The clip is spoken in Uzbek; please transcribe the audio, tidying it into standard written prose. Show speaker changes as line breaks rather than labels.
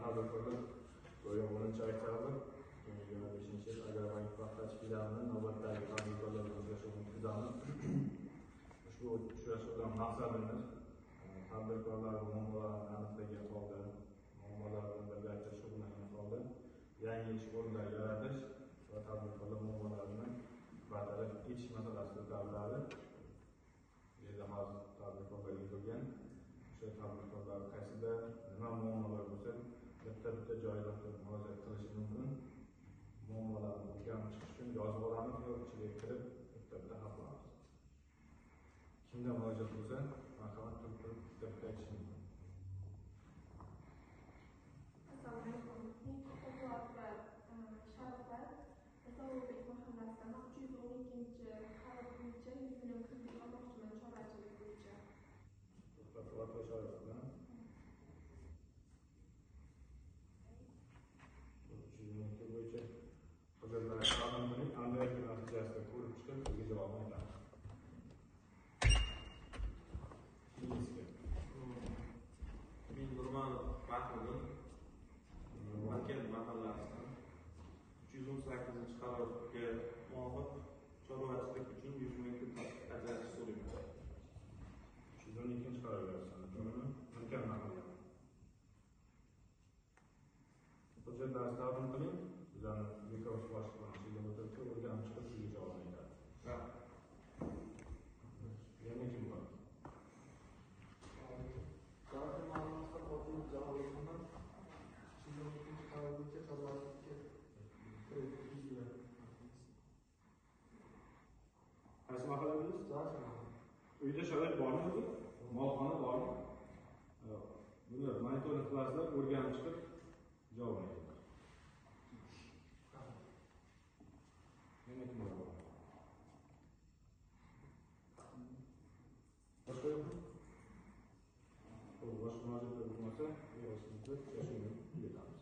tadbirkorlar Go'yo 10 oktyabr 2025 yil Agrobank Paxtachi filialining navbatdagi tadbirkorlar bilan uchrashuvini o'tkazamiz. Ushbu uchrashuvdan maqsadimiz tadbirkorlar muammolarini aniqlagan holda, muammolar bilan birgalikda shug'ullangan holda yangi ish o'rinlari yaratish va tadbirkorlar muammolarini bartaraf etish masalasi ko'tariladi. Bu yerda hozir tadbirkorlar yig'ilgan. O'sha tadbirkorlar qaysida nima muammolar bo'lsa, bitta-bitta joyidan turib murojaat qilishi mumkin. Muammolarni o'rganib chiqish uchun yozib olamiz va ichiga kirib bitta-bitta hal qilamiz. Kimda murojaat bo'lsa, marhamat turib bitta-bitta aytish mumkin.
Assalomu alaykum. Men To'xtamuratova Sharifat, Risolatbek mahallasidan 312-qaror bo'yicha 100 million kredit olmoqchiman chorvachilik bo'yicha.
To'xtamuratova Sharifat. 312 bo'yicha hujjatlarni taqdim qiling, android natijasida ko'rib chiqib, sizga javobni aytamiz. Keyingisi.
Men Nurmanov Bahriddin, Markaz mahallasidan 318-qarorga muvofiq chorvachilik uchun 100 ming kredit ajratish so'rayman.
312-qarorga to'g'rimi? Markaz mahallasi. Hujjatlarni taqdim qiling. Bizlarni Bekovich boshliq bilan o'tirib, o'rganib chiqib, sizga javobni aytadi. Yana kim bor? Qaysi mahalla dedingiz? Uyda sharoit bormi o'zi? Molxona bormi? Buni monitoring qilasizlar, o'rganib chiqib javobni aytadi. Yana kim bor? Boshqa yo'qmi? Boshqa murojaatlar bo'lmasa, yig'ilishimizni tugatamiz.